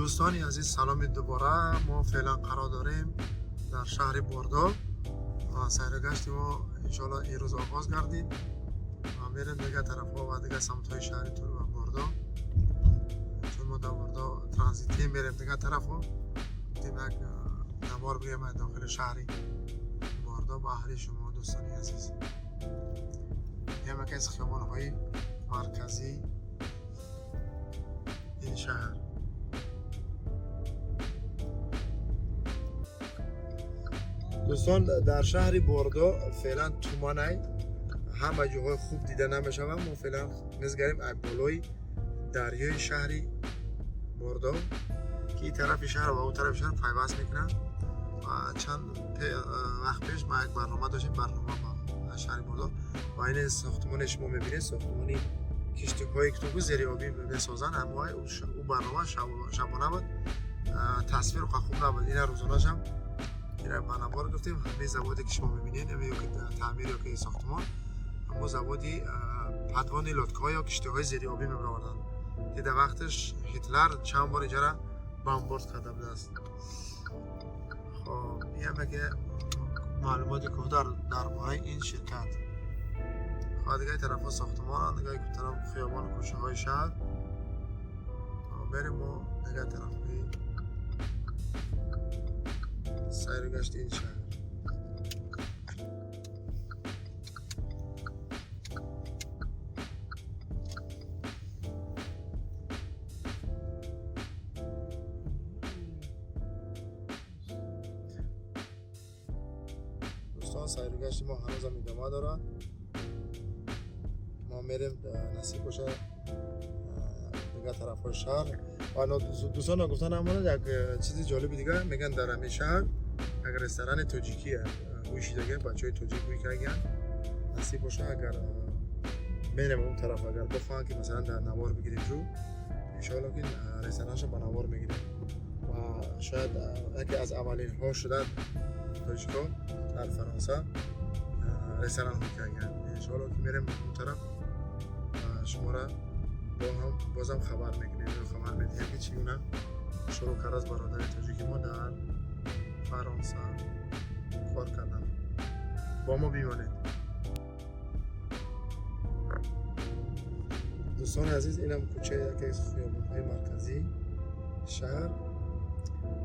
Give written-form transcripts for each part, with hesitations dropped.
Дӯстони азиз, саломи дубора. Мо феълан қарор дорем дар шаҳри Бордо ва сайру гашти мо иншоалло имрӯз оғоз гардид ва мерем дигар тарафҳо ва дигар самтҳои шаҳри Бордо. Чун мо дар Бордо транзитӣ мерем дигар тарафҳо, гуфтем як навор бигирем аз дохили шаҳри Бордо ба аҳли шумо, дӯстони азиз. Ин яке аз хиёбонҳои марказии ин шаҳр. Дӯстон, дар шаҳри Бордо феълан туманай, ҳама ҷоҳои хуб дида намешаванд. Мо феълан мезгарем аз болои дарёи шаҳри Бордо, ки ин тарафи шаҳр ва он тарафи шаҳр пайваст мекунанд. Ва чанд вақт пеш ма як барнома доштем, барнома аз шаҳри Бордо, ва ин сохтмоне шумо мебинед, сохтмони киштиҳое ки ту зери обӣ месозанд, аммо ӯ барнома шабона буд, тасвир хуб набуд. Ина рӯзонашам ира ба навор гуфтем. Ҳамаи заводе ки шумо мебинед, ё ки таъмир ё ки сохтмон, ҳамон заводи подводный лодкаҳо ё киштиҳои зериобӣ мебароварданд, ки дар вақташ Ҳитлер чанд бор инҷара бомборд карда будааст. Хоб, ин ҳам яке маълумоти кӯҳ дар бораи ин ширкат. Хоб, дигари тарафҳо сохтмонанд, дигари тараф хиёбону кӯчаҳои шаҳр. Берем мо дигар тарафҳои сайру гашти ин шаҳр. Дӯстон, сайру гашти мо ҳанӯзам идома дорад. Мо мерем, насиб боша, дигар тарафҳои шаҳр. Ва дӯстон, гуфта намонад, як чизи ҷолиби дигар мегӯянд: дар ҳамин шаҳр як ресторани тоҷикӣ гӯшидаги, бачаҳои тоҷик гӯй кардагианд. Насиб боша, агар мерем он тараф, агар бихоҳанд, ки масалан дар навор бигирем ҷу, иншоалло ки ресторанашо ба навор мегирем. Ва шояд яке аз аввалинҳо шуда тоҷикҳо дар Фаронса ресторан ҳо кардагианд. Иншоалло ки мерем он тараф ва шуморо бозам хабар мекунем ё хабар медиҳем, ки чӣ гуна шурӯъ кардааст бародари тоҷики мо дар Фаронса кор кардан. Бо мо бимонед. Дӯстони азиз, инам кӯчаи яке аз хиёбонҳои марказии шаҳр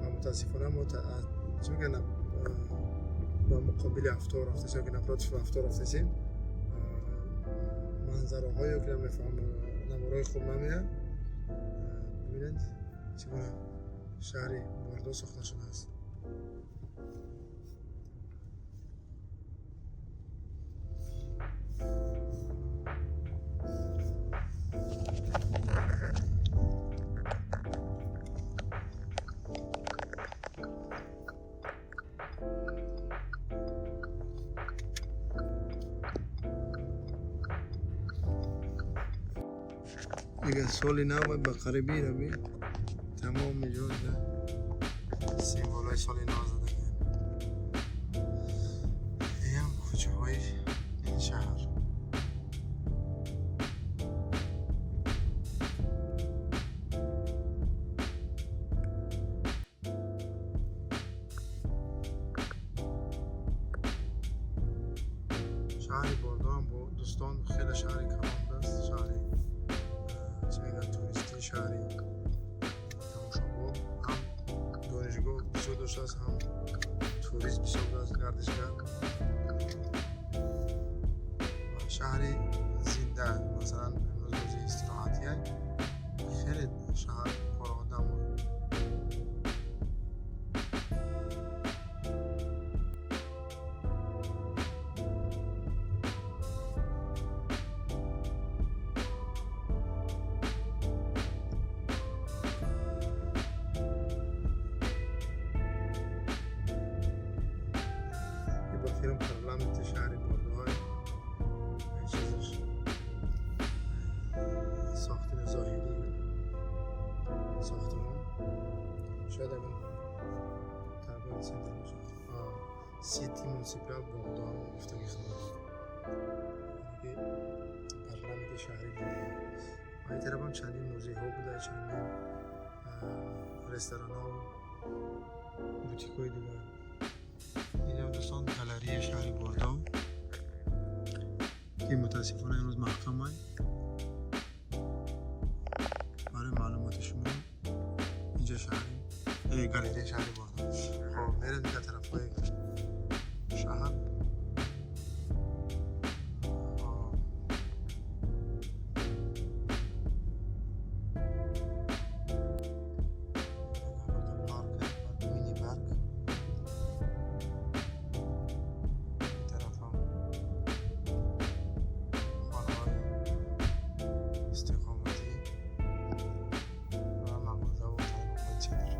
ва мутаассифона мо, чӣ мегӯянд, ба муқобили авто рафтасем ё ки напротив авто рафтасем, манзараҳое ки намефаҳмам, наворҳои хуб намеяд. Бибинед, чӣ гуна шаҳри Бордо сохта шудааст. Дига соли нав ба қарибӣ раби тамоми ҷо символҳои соли нав задагианд. Инам кӯчаҳои ин шаҳр. Шаҳри Бордоам бо дӯстон хеле шаҳри калон будааст, шаҳри, чӣ мегӯянд, туристӣ, шаҳри тамошобоб. Ҳам донишгоҳ бисёр доштааст, ҳам турист бисёр будааст, гардишгар, ва шаҳри зинда. Масалан, имрӯз рӯзи истироҳатия, хеле шаҳр пуродам. Ба филм парламенти шаҳри Бордоҳой, чизаш, сохтани зоҳирии сохтмон, шояд ягон торговый центр бошад. Cité municipale Бордо ҳам гуфтаги худо, ки парламенти шаҳри Бордо. Ва ин тарафам чандин музейҳо буда, чандин Ресторанҳо, бутикҳои дигар. Инам, дӯстон, галереяи шаҳри Бордо, ки мутаассифона имрӯз маҳкамай. Барои маълумоти шумо, инҷа шаҳри галереяи шаҳри Бордо. Хоб, мерем дигар тарафҳои шаҳр. Хоб. Парк, мини парк. Ин тарафам хонаҳои истиқоматӣ ва мағозаву торговый центр.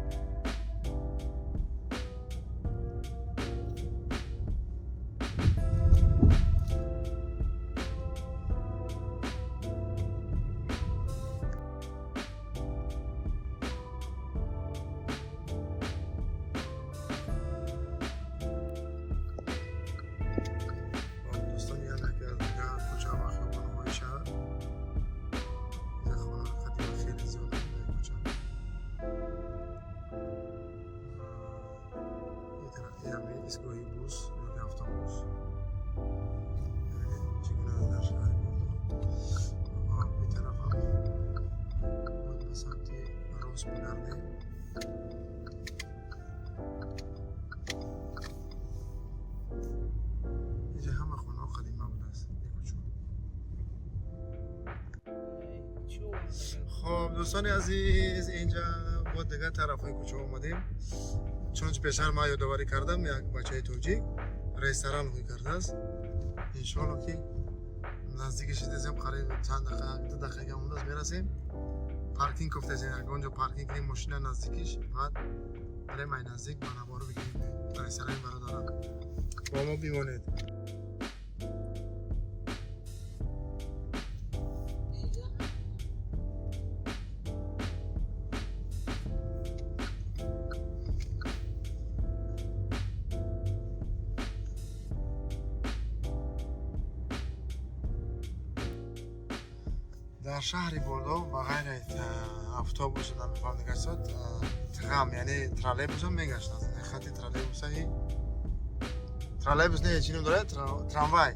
Хоб, дӯстон, яке аз дигар кӯча ва хиёбонҳои шаҳр. Инҷа хонаҳои қадима хеле зиёд дар ин кӯча. Инами истгоҳи бус ёки автобус. Бибинед, чӣ гуна дар шаҳри Бордо. Ин тарафам бояд ба самти рост бигардем. Инҷа ҳама хонаҳо қадима будааст, ин кӯча. Хоб, дӯстони азиз, инҷа бо дигар тарафҳои кӯча омадем. Чунончи пештар ман ёдоварӣ кардам, як бачаи тоҷик ресторан ҳуй кардааст. Иншоалло, ки наздики шидасем, қариб чанд дақиқа, 2 дақиқа мондааст, мерасем. Паркинг кофтасем, ягон ҷо паркинг кунем мошина наздикиш, баъд барем ай наздик ба наворо бигирем ресторани бародарам. Бо мо бимонед. Дар шаҳри Бордо ба ғайри автобусу намефаҳмам дигар чизо, трам, яъне троллейбусам мегаштанд. Хати троллейбусаи, троллейбус не, чӣ ном дорад, трамвай.